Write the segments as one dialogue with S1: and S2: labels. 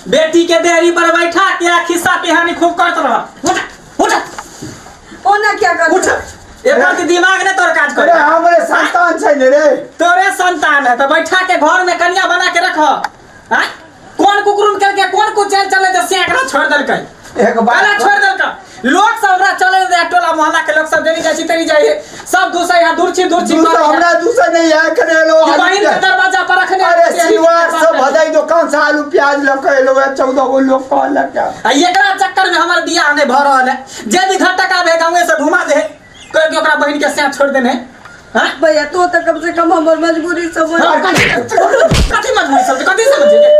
S1: बेटी के देहरी पर बैठा के आ खिस्सा पिहानी खूब करत रह। उठ उठ।
S2: ओना क्या कर?
S1: उठ, एकर के दिमाग ने तोर काज
S3: अरे
S1: करे।
S3: हमरे संतान छै ने रे।
S1: तोरे संतान है तो बैठा के घर में कन्या बना के रख। हाँ, कौन कुकुरुम करके कौन कुचैल चले जे सेकरा छोड़ देलकै?
S3: एक बात
S1: काला छोड़ देलकै। लोग सब हमरा चले दे, टोला मोहल्ला के लोग सब देनी जाइ छी तेनी जाइ, सब दूसरे यहाँ दूर छी दूर छी।
S3: दूसरा हमरा दूसरा नहीं है कने एलो
S1: कि
S3: आलू
S1: बहिन के
S3: प्याज।
S1: दरवाजा पर रखने
S3: अरे सिलवार सब भजाई दुकान से आलू प्याज लऽ के एलो है, 14 गो लोग कहलक है।
S1: आ एकरा चक्कर में हमर बियाह नहीं भऽ रहल है। जे भी घर टका भे गाँवे से घुमा दे कह के ओकरा बहिन के साथ छोड़ देने। हाँ
S2: भैया, तो तो कम से कम हमर मजबूरी समझ।
S1: हाँ, कथी कथी मजबूरी समझ, कथी समझ गे?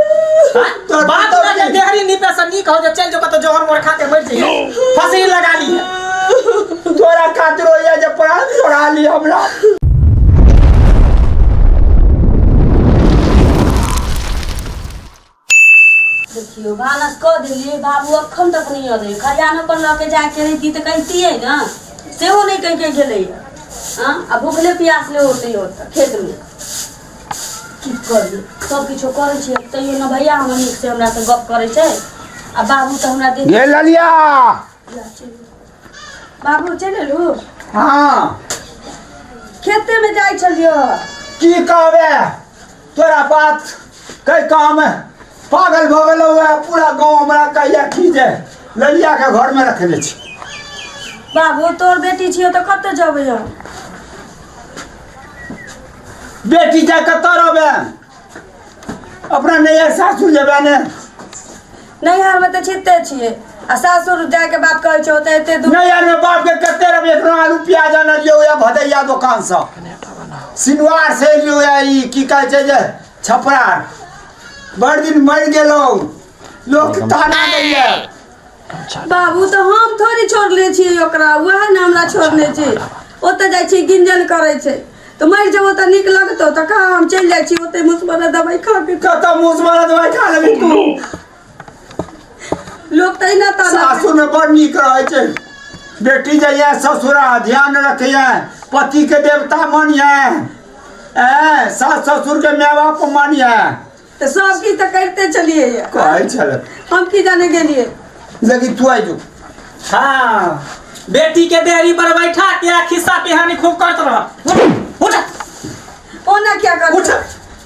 S1: हाँ?
S3: तो-
S1: बाप
S3: तो-
S1: माय के देहरी नीपे से नीक हो जे चल जो कतौ जोहर मोर खा के मर जइहे, फसरी लगा ली।
S3: तोरा खातिर होइया जे प्राण छोड़ा ली हमरा।
S4: देखियौ, भानस कऽ देलियै, बाबू अखन तक नहि अलै। खरियानो पर लऽ के जाके रहिती तऽ कहितियै ने, सेहो नहि कहि के गेलैया। हँ, आ भूखले प्यासले होतै ओतऽ खेतमे। की करियै, सब किछो करै छियै तैयो ने भैया हमर नीक से हमरा से गप करै छै आ बाबू तऽ हमरा देख।
S3: गे ललिया।
S2: बाबू, चलि एलू?
S3: हाँ।
S2: खेते में जाइ छलियो।
S3: की कहबे तोरा बात कहि कऽ हम पागल भऽ गेलहुँ है। पूरा गाँव हमरा कहिया की जे ललिया के घर में रखने छी।
S2: बाबू, तोर बेटी छियो तऽ कतऽ जेबै हम?
S3: बेटी जा कतऽ रहबे? अपना नैहर सासुर जेबे ने?
S2: नैहर में तऽ छिते छियै आ सासुर जायके बात कहै छै, ओतऽ एते दूर।
S3: नैहर में बाप के कते रहबे? एखनो आलू प्याज आनलियौ या भदैया दोकान सँ, सिनवार से एलियौ या ई की कहै छै जे छपरा। बड़ दिन मरि गेलौ, लोक ताना दैया।
S2: बाबू, तऽ हम थोड़ी छोड़ले छियै ओकरा, वएह ने हमरा छोड़ने छै। ओतऽ जाइ छियै गिंजन करै छै तऽ मरि जेबो तऽ नीक लगतौ? तऽ कहाँ हम चलि जाइ छी ओतै मुसबरा दवाइ खा के।
S3: कतऽ मुसबरा दवाइ खा लेबही तू?
S2: लोक तऽ एना ताना।
S3: सासुर में बड़ नीक रहै छै। बेटी जइया ससुरा ध्यान रखिए, पति के देवता मानिए, ऐं सास ससुर के माय बाप मानिए।
S2: तऽ सब किछु तऽ करिते छलियै।
S3: कहै छल।
S2: हम की जाने गेलियै।
S3: लेकिन तू आइ जो।
S1: हाँ, बेटी के देहरी पर बैठा के आ खिस्सा पिहानी खूब करत रह। उठ उठ।
S2: ओना क्या कर?
S1: उठ,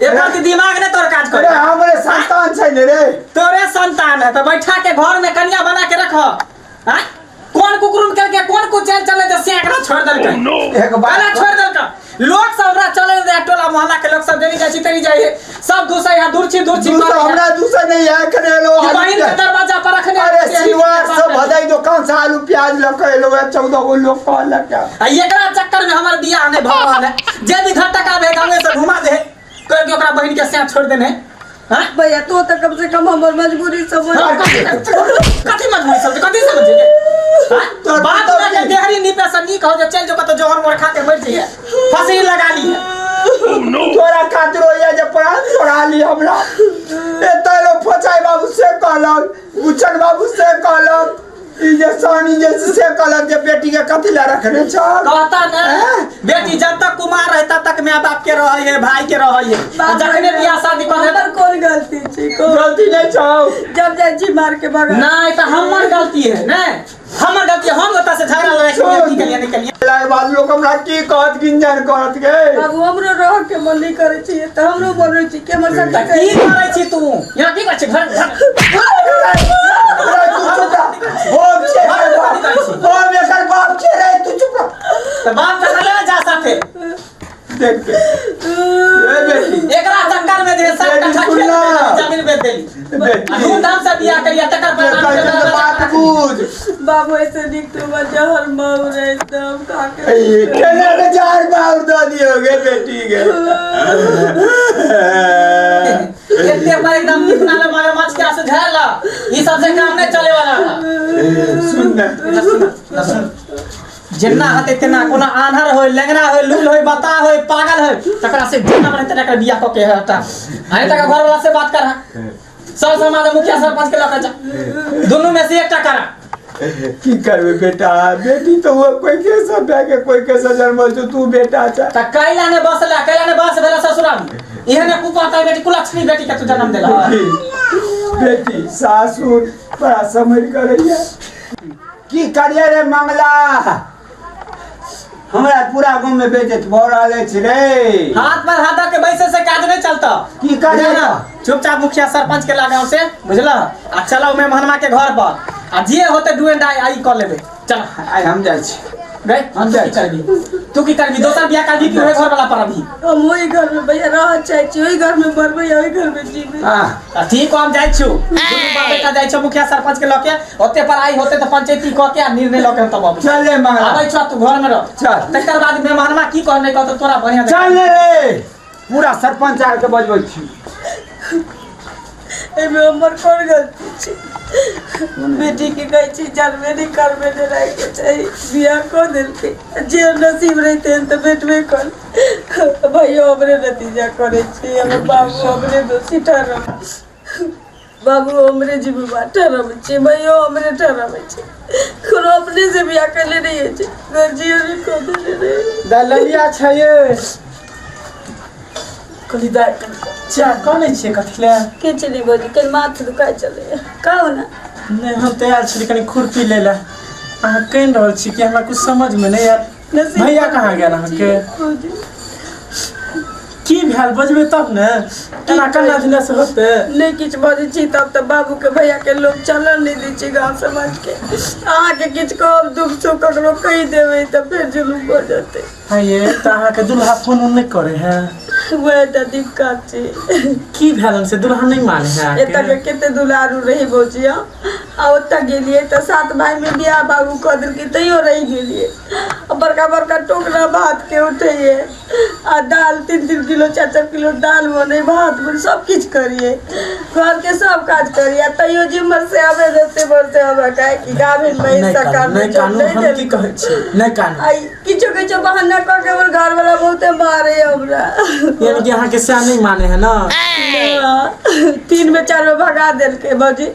S1: एकर के दिमाग ने तोर काज करे।
S3: अरे हमरे संतान छै ने रे।
S1: तोरे संतान है तो बैठा के घर में कन्या बना के रख। हाँ, कौन कुकुरुम करके कौन कुचैल चले जे सेकरा छोड़ देलकै?
S3: एक बात
S1: काला छोड़ देलकै। लोग सब हमरा चले दे, टोला मोहल्ला के लोग सब देनी जाइ छी तेनी जाइ, सब दूसरे यहाँ दूर छी दूर छी।
S3: दूसरा हमरा दूसरा नहीं है कने एलो
S1: कि
S3: आलू
S1: बहिन के
S3: प्याज।
S1: दरवाजा पर रखने।
S3: अरे सिलवार सब भजाई दुकान से आलू प्याज लऽ के एलो है, 14 गो लोग कहलक है।
S1: आ एकरा चक्कर में हमर बियाह नहीं भऽ रहल है। जे भी घर टका भे गाँवे से घुमा दे कह के ओकरा बहिन के साथ छोड़ देने। हाँ
S2: भैया, तो तो कम से कम हमर मजबूरी समझ।
S1: हाँ, कथी कथी मजबूरी समझ, कथी समझ गे? हाँ?
S3: तो-
S1: बाप
S3: तो-
S1: माय के देहरी नीपे से नीक हो जे चल जो कतौ जोहर मोर खा के मर जइहे, फसरी लगा ली।
S3: तोरा खातिर होइया जे प्राण छोड़ा ली हमरा। एतऽ एलो, फोचाइ बाबू से कहलक, गुच्छन बाबू से कहलक, ई जे सानी जे से कहलक जे बेटी के कथी लए रखने छल।
S1: कहता ने
S3: हैं?
S1: बेटी जब तक कुमार रहता तक माय बाप के रहे है, भाई के रहे है, आ जखने बियाह शादी कर
S2: हमर कोन गलती छै? कोन
S3: गलती नहीं छौ?
S2: जब जाइ छी मार के बगल।
S1: नहीं तो हमर गलती है, नहीं हमर गलती है, हम ओतऽ से झगड़ा लड़ाई के की केलिए नहीं केलिए।
S3: के बाद लोग हमरा की कहत, गिंजन कहत गे।
S2: बाबू, हमरो रह के मन नहीं करै छै तऽ हमरो मन होइ छै कि हमर
S1: तऽ
S2: संगे।
S1: की करै छी तू यहाँ? की करै छी? घर घर
S3: रे तू चुप रह। हम छियै एकर बाप, हम एकर बाप छियै रे, तू चुप रह।
S1: तऽ बाप के ले जा साथे।
S3: देख के ए बेटी।
S1: एकरा चक्कर में जे सब
S3: बेटी,
S1: कट्ठा
S3: सुन
S1: खेत
S3: ना।
S1: बेच देली, जमीन बेच देली।
S3: बेटी।
S1: आ धूमधाम से बियाह करिया तकर
S3: जे
S1: बाद
S3: कहै छै से बात बुझ।
S2: बाबू, ऐसे नीक तू जहर माउर एकदम खा के।
S3: ए, केना के चार बार दऽ दियौ गे बेटी गे?
S1: एते पर एकदम कितना ले मारे माछ के आंसू झाड़ ला, ई सब से काम नहीं चले वाला है।
S3: सुन ने।
S1: सुन सुन, जितना हते तेना कोनो आन्हर होय, लेंगड़ा होय, लूल होय, बता होय, पागल होय, तकरा से जितना मन तेना कर बियाह क के हटा। आने तक घर वाला से बात कर, सब समाज मुखिया सरपंच के लऽ के जा, दुनू में से एकटा करा।
S3: की करबै बेटा, बेटी तऽ वो कोई के सब भए के कोई के से जन्मल छौ, तू बेटा छ।
S1: त कैला ने बसला, कैला ने बस भेला ससुराल में? एहने कुपाता बेटी, कुलक्ष्मी बेटी के तू जन्म देला।
S3: बेटी सासुर बड़ा समझ करैया। की करिए रे मंगला, हमरा पूरा गाँव में बेइज्जत भऽ रहल अछि रे।
S1: हाथ पर हाथ धऽ के बैसे से काज नहीं चलता।
S3: की करिए?
S1: बुझला? चुपचाप मुखिया सरपंच के लगाव से, बुझला, आ चलो मेहमानमा के घर पर, आ जे होते do and I आई कऽ लेबे। चल।
S3: आइ हम जाइ छी।
S1: गई।
S3: हम जाइ
S1: की करबी तू? की करबी? दोसर बियाह करबी कि ओहे घर वाला पर अभी?
S2: हम ओहि घर में भैया रह चाहै छी, ओहि घर में मरबै, ओहि घर में जीबै।
S3: आ
S1: आ ठीक हो, हम जाइ छु, दुनू बाप बेटा जाइ छु मुखिया सरपंच के लके, ओते पर आई होते तऽ पंचायती कऽ के आ निर्णय लके हम तब अबै।
S3: चल रे मंगला।
S1: आबै छौ, तू घर में रह।
S3: चल।
S1: तकर बाद मेहमानमा की कह नहि कहतो तोरा बढ़िया।
S3: चल रे, पूरा सरपंच आर के बजबै छी।
S2: एहिमे हमर कोन गलती छै? बेटीके कहै छी जानबे नहि करबे नहि रहैके चाही, बियाह कऽ देलकै, जे नसीब रहितै तऽ भेटबे कर। भैयो हमरे नतीजा करै छै, हमर बाबू हमरे दोषी ठहरब, बाबू हमरे जिम्मेवार ठहरबै छै, भैयो हमरे ठहरबै छै। कोनो अपने से बियाह कैले नहि होइ छै, गर्जियन भी कऽ देने रहै।
S5: दललिया छै ये कहली दाइ, चाह कनै छियै कथी लए?
S2: किछु नहि बजी, कनि माथ दुखाइ छलैए, कहू ने।
S5: नहि, हम तैयार छली कनि खुरपी लै लए, अहाँ कनि रहल छी कि हमरा कुछ समझमे नहि आयल।
S2: नसीब।
S5: भैया कहाँ गेल अहाँके?
S2: भौजी।
S5: की भेल, बजबै तब ने, एना कन्ना दिना से होतै?
S2: नहि किछु बजै छी तब तऽ बाबूके भैयाके लोक चलऽ नहि दै छै गाँव समाजके। अहाँके किछु कहब, दुख सुख ककरो कहि देबै तऽ फेर जुलुम भऽ जेतै।
S5: हाँ ये तऽ अहाँके दुल्हा फोन उन नहि करै है?
S2: वएह तऽ दिक्कत छै।
S5: की भेल से दुल्हा नहि माने है
S2: एतऽ
S5: अहाँके?
S2: के कते दुलारू रही भौजी हम, आ ओतऽ गेलियै तऽ सात भाइमे बियाह बाबू कऽ देलकै, तैयो रहि गेलियै। आ बड़का बड़का टोकरा भातके उठैयै आ दालि 3-3 किलो 4-4 किलो दालि बनै, भात बनै, सब किछु करियै, घरके सब काज करियै, आ तैयो जिम्हर से आबै ने तिम्हर से हमरा काहे कि गाभिन महिष
S5: नहि कानू,
S2: सरकार
S5: नहि कानू, हम की कहै छी, नहि कानू।
S2: आ किछो किछो बहाना कऽ के हमर घरवाला बहुते मारे हमरा।
S5: यानी कि अहाँके सएह नहि माने है ना?
S2: 3 बेर 4 बेर भगा देलकै। भौजी,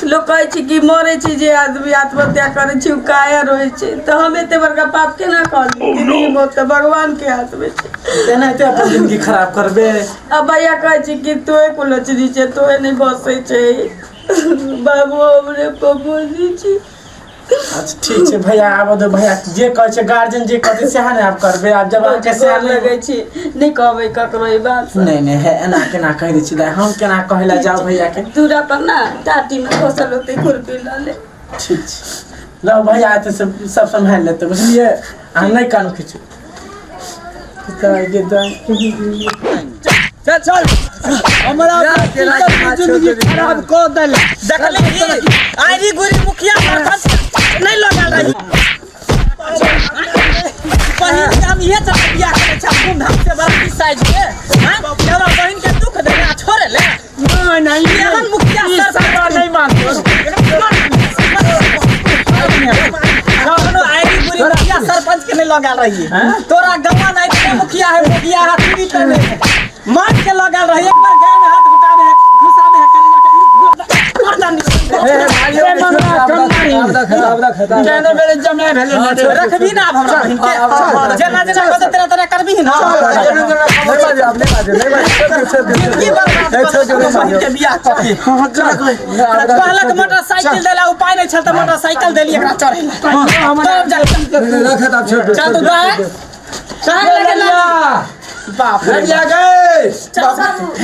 S2: लोक कहै छै कि मरै छै जे आदमी आत्महत्या करै छै ओ कायर होइ छै, तऽ हम एते बड़का पाप केना कऽ ली? जिंदगी मौत तऽ भगवान के हाथ मे छै।
S5: एनाहिते अपन जिंदगी खराब करबै?
S2: आ भैया कहै छै कि तोहे कुलचरी छै, तोहे नहि बसै छै, बाबू हमरे पप्पू छै।
S5: अच्छा ठीक छै भैया, आबऽ दो भैया, जे कहै छै गार्जियन, जे कहतै सएह ने आब करबै। आब जब अहाँके सएह
S2: गोर लगै छी, नहि कहबै ककरो ई बात सब।
S5: नहि नहि, हे एना केना कहि दै छी दाइ, हम केना कहै लए जाउ भैया के?
S2: दूरा पर ना टाटी में खोसल होतै, खुरपी लऽ ले।
S5: ठीक छै, लौ भैया एतै से सब सम्हारि लेतै, बुझलियै? अहाँ नहि कानू किछु। दाइ गे दाइ।
S3: चल चल, हमरा बेटी के जिंदगी खराब कऽ देलक।
S1: देखली की आइरी गुरी मुखिया सरपंच नहीं लगल रही बहिन के, हम इहे चलते बियाह करै छी धूमधाम से बड़की साइज के। हाँ, हमरा बहिन के दुख दे आ छोड़े ले?
S3: नहीं नहीं,
S1: एहन मुखिया सरपंच
S5: नहीं मानतो।
S1: कोनो आइरी गुरी मुखिया सरपंच के नहीं लगल रही तोरा गवा नहीं तो मुखिया है, मुखिया है टीवी पे नहीं मान के लगल रही। एक बार गाय में हाथ घुटा में घुसा में
S3: ए मंगला, कम मारी। केने बेरे जमे भेलै ने रे।
S1: रखबी ना आब हमरा बहिन के, जेना जेना कहतै तेना तेना करबी ना। जिंदगी बर्बाद कऽ देलक बहिन के बियाह कऽ के। कहलक मोटरसाइकिल देला, उपाय नहीं छल तऽ मोटरसाइकिल देली एकरा चढ़े ला। तब जा चल तू गाय कहाँ लगे ला। बाप रे।
S3: लगिया गए।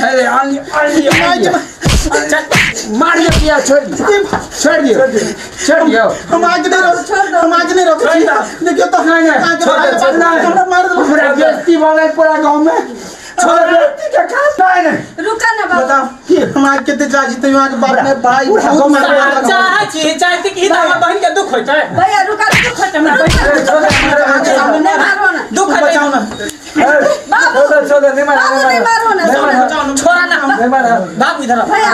S3: अरे आनी आनी आनी, मार दियो किया? छोड़ दियो, छोड़ दियो, छोड़ दियो।
S5: हम आज नहीं रह, हम आज नहीं रह। देखियो तो
S3: नहीं नहीं,
S5: अहाँके
S3: छोड़ दे, छोड़
S5: हमरा
S3: दे।
S5: मार देलक।
S3: हमरा बेइज्जती वाला पूरा गांव में, छोड़ बेइज्जती के खाता है नहीं।
S2: रुका ना बाबू।
S5: बताओ हम आज कते जा जीते अहाँके बाप ने भाई
S3: पूरा
S5: बहुत
S3: गाँव में
S5: मार मारलक।
S1: चाहै छी चाहती कि हमर बहिन के दुख होइतै?
S2: भैया रुका,
S1: दुख होइतै हमरा बहिन के?
S5: अहाँके सामने
S2: नहीं मारो ना।
S1: दुख होइतै?
S5: बचाउ ना।
S2: बाबू, बाबू नहीं मारो ना, सुनो।
S1: छोड़ा ना हम बाबू, इधर आओ।
S2: भैया।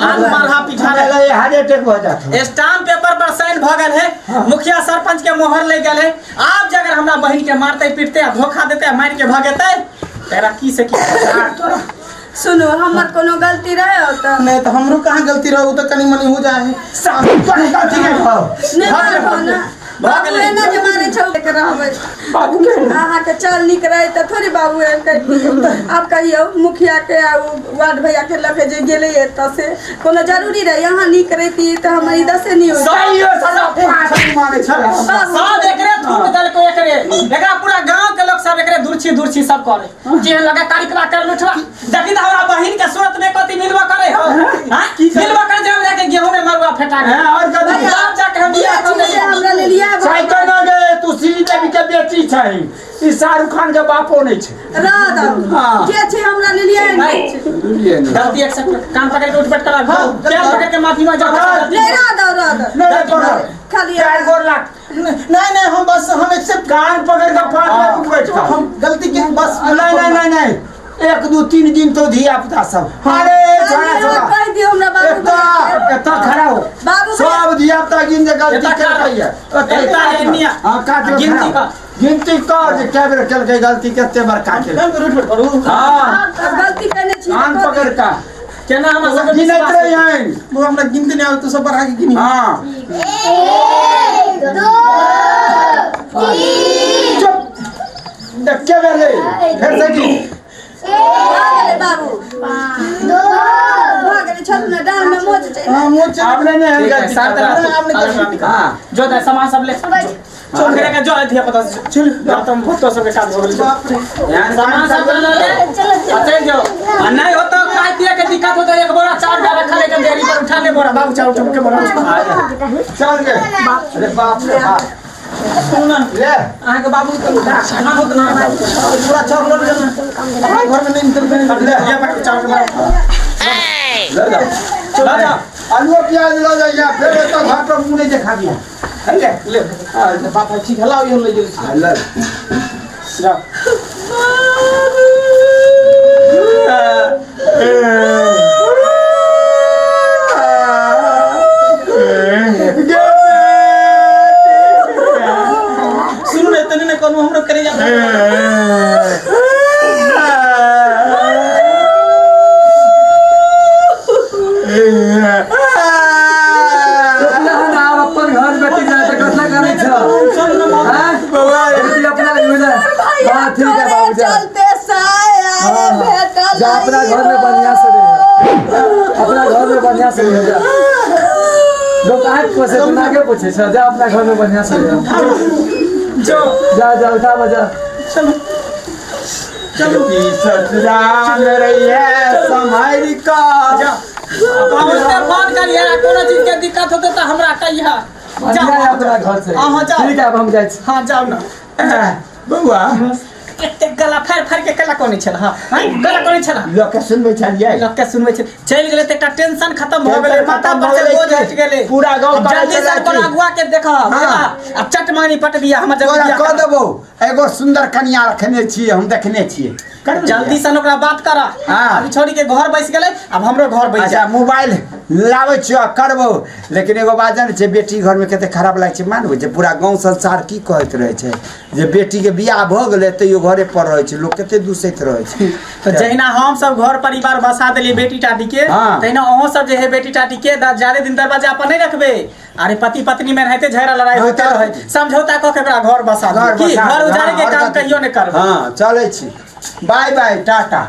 S1: आन मारहा पीठा ले।
S3: ये हार्ट अटैक हो जाता।
S1: स्टाम्प पेपर पर साइन भ गेल है, मुखिया सरपंच के मोहर ले गेल है। आब जे अगर हमरा बहिन के मारते पीटते आ धोखा देते आ मारि के भगेते, तेरा की से की तोरा।
S2: सुनू, हमर कोनो गलती रहे हो तऽ?
S5: नहीं तो हमरो कहाँ गलती रहो, तो कनी मनी हो जाए।
S3: तोरा गलती नहीं हो।
S2: नहीं मारो ना।
S1: भऽ
S2: बाबू
S1: गेलै।
S2: एना जे मारै छौ के रहबै।
S3: बाबू के
S2: अहाँके चाल नीक रहै तऽ थोड़े बाबू एहन करितियै। आब कहियौ मुखिया के आ उ वार्ड भैया के लऽ के जे गेलै एतऽ से कोनो जरूरी रहै? अहाँ नीक रहितियै तऽ हमर ई दशे नहि होइत।
S3: तैयो साला पागल मानै छला।
S2: बाबू
S1: सब एकरे थूक देलको, एकरे एकरा पूरा गांव के लोग सब एकरे दुर्छी दुर्छी सब करे जे लगा कार्यक्रम कर लुठवा। देखी त हमरा बहिन के सूरत में कथी मिलबा करे हो? हां, मिलबा करे जे हमरा के गेहूं में मरुआ फेटा गए।
S3: हाँ, और कथी?
S1: तब जाके हम बियाह कर
S2: जे
S1: लेलियै।
S2: हमरा लेलियै।
S3: साइकिल न गे, तू श्री देवी के बेटी छै, ई शाहरुख खान के बापो नहीं छै।
S2: रह दऊ।
S3: हाँ।
S2: जे छै हमरा लेलियै।
S1: नहीं।
S3: बुझलियै ने?
S1: गलती एक्सेप्ट, कान पकड़ के उठ बैठ कर, पैर पकड़ के माफी मांग, जाओ।
S2: नहीं, रह दऊ, रह दऊ।
S3: नहीं नहीं, पकड़।
S2: खाली
S3: पैर गोर लाग।
S5: नहीं नहीं, हम बस हम एक्सेप्ट
S3: कान पकड़ के पाँच
S5: हाँ।
S3: मिनट बैठ कर।
S5: हम गलती के बस।
S3: नहीं नहीं नहीं नहीं, एक दू तीन दिन तो धिया पुता सब। अरे छोड़ा छोड़ा।
S2: कहि दियौ हमरा बाबू
S3: एता
S2: भैया के।
S3: एता खड़ा हो।
S2: बाबू भैया।
S3: सब धिया पुता गिन जे गलती
S1: एता खड़ा।
S3: केलकै ये।
S1: एता एनिया।
S3: हां, काट में
S1: गिनती
S3: खड़ा हो।
S1: कर।
S3: गिनती कर जे कै बेर केलकै गलती, कते बड़का केलकै।
S5: कान पर उठ बैठ करू।
S3: हां।
S2: अब गलती केने छी
S3: कान
S2: तऽ कऽ
S3: पकड़
S2: दियौ।
S3: का
S1: केना हमरा सबके
S3: गिनैत
S1: विश्वास
S3: रही हन।
S5: वो हमरा गिनती नहीं आवे, तू सब बढ़ा के गिनी।
S3: हां, चुप, देख के बेर ले, फिर से गिन।
S2: भऽ गेलै बाबू, भऽ गेलै, छोड़ू ने, डाँड़ में मोच चलि।
S5: हाँ, मोच।
S3: आपने नहीं
S1: ठीक है,
S3: गलती
S1: शांत
S3: करता।
S1: रहो।
S5: आपने गलती-
S3: हाँ।
S1: जो दे सामान सब ले, चल करे के जो है धिया पुता से।
S5: चल।
S1: जाओ तुम, बहुत तो सबके काम हो गेल।
S5: बाप रे।
S1: सामान सब ले ले आ चल जाओ। आ नहीं हो तो खाए पिए के दिक्कत हो तो एक बोरा चावल डाल रखा लेके देरी पर उठा ले बोरा। बाबू, चावल उठा के बोरा उठा।
S3: चल गे। अरे बाप रे बाप।
S5: सुनू ना।
S3: ले।
S5: अहाँके बाबू के खाना होत ना, पूरा चावल लऽ लिअ ना, अपना घर में नहीं निकलबै।
S1: ले ये बाबू, चावल के बोरा
S3: ले जाओ।
S1: ले जाओ।
S3: आलू प्याज लऽ जाइए, फेर एतऽ घर पर मुँह नहीं देखा दिया। ले
S5: ले बाप रे, ठीक है, लाओ, इहो ले गेल छी।
S3: हाँ, ले।
S1: जाओ।
S5: सुनू ने, तनी ने कहलहुँ हमरो करे जा।
S6: आब अपन घर बेटी जाय तऽ कतना करै छ?
S5: चल ना बाबू।
S6: हैं? बेटी अपना मिले।
S2: भैया,
S6: हाँ, ठीक है
S2: तोरे
S6: बाबू, जा।
S2: चलते साया
S6: हाँ,
S2: भेटल।
S6: जा, अपना घर में बढ़िया से रह, अपना घर में बढ़िया से रह। जा, लोग आँख पोसे तो नाके पूछे छ। जा, अपना घर में बढ़िया से रह।
S1: जो
S6: जा जा, उठा बजा।
S5: चलू चलू।
S3: ससुराल रहिए सम्हारि कऽ।
S1: जा, बाबू से फोन करिए, कोनो चीज के दिक्कत होते तो हमरा कहिया।
S6: बढ़िया है अपना घर से।
S1: अहाँ जाओ।
S6: ठीक है, अब हम जाइ छी।
S1: हाँ, जाओ ना।
S3: बौआ।
S1: एते गला फाड़ि फाड़ि के गला कोने छल? हाँ, गला कोने छल?
S3: लोक के सुनबै छलियै।
S1: लोक के सुनबै छै। चलि गेलै तऽ एकटा टेंशन खत्म भऽ गेलै, माथा पर से बोझ हटि गेलै।
S3: पूरा गाँव
S1: आब
S3: कहै
S1: जल्दी से
S3: छलै
S1: कोनो
S3: कि-
S1: अगुआ के देखह।
S3: हाँ।
S1: बुझला? आब चट मानी पटबिया हमर जल्दी
S3: तोरा
S1: बियाह
S3: कह
S1: कर।
S3: देबौ, एगो सुन्दर कनिया रखने छियै, हम देखने छियै। करबै
S1: जल्दी से ओकरा बात कर।
S3: हाँ।
S1: अभी छोड़ी के घर बैस गेलै, आब हमरो घर बैस।
S3: अच्छा, मोबाइल लाबै छियो आ करबौ, लेकिन एगो बात जानै छै, बेटी घरमे कते खराब लागै छै? मानबै छै पूरा गाँव संसार की कहैत रहै छै जे बेटीके बियाह भऽ गेलै तैयो घरे पर रहै छै, लोक कते दूसैत रहै छै।
S1: तऽ जहिना हम सब घर परिवार बसा देलियै बेटी टाटी के,
S3: हाँ।
S1: तहिना अहूँ सब जे है बेटी टाटी के ज्यादे दिन दरवाजा पर नहीं रखबे। अरे पति पत्नी में रहते झगड़ा लड़ाई
S3: हाँ,
S1: होते
S3: तऽ-
S1: रहे, समझौता कऽ के ओकरा घर बसा दियौ। की
S3: बसा
S1: घर
S3: दियौ,
S1: उजाड़े के
S3: हाँ,
S1: काम
S3: और
S1: कहियो नहि करबै।
S3: हाँ, चलै छी, बाय बाय, टाटा।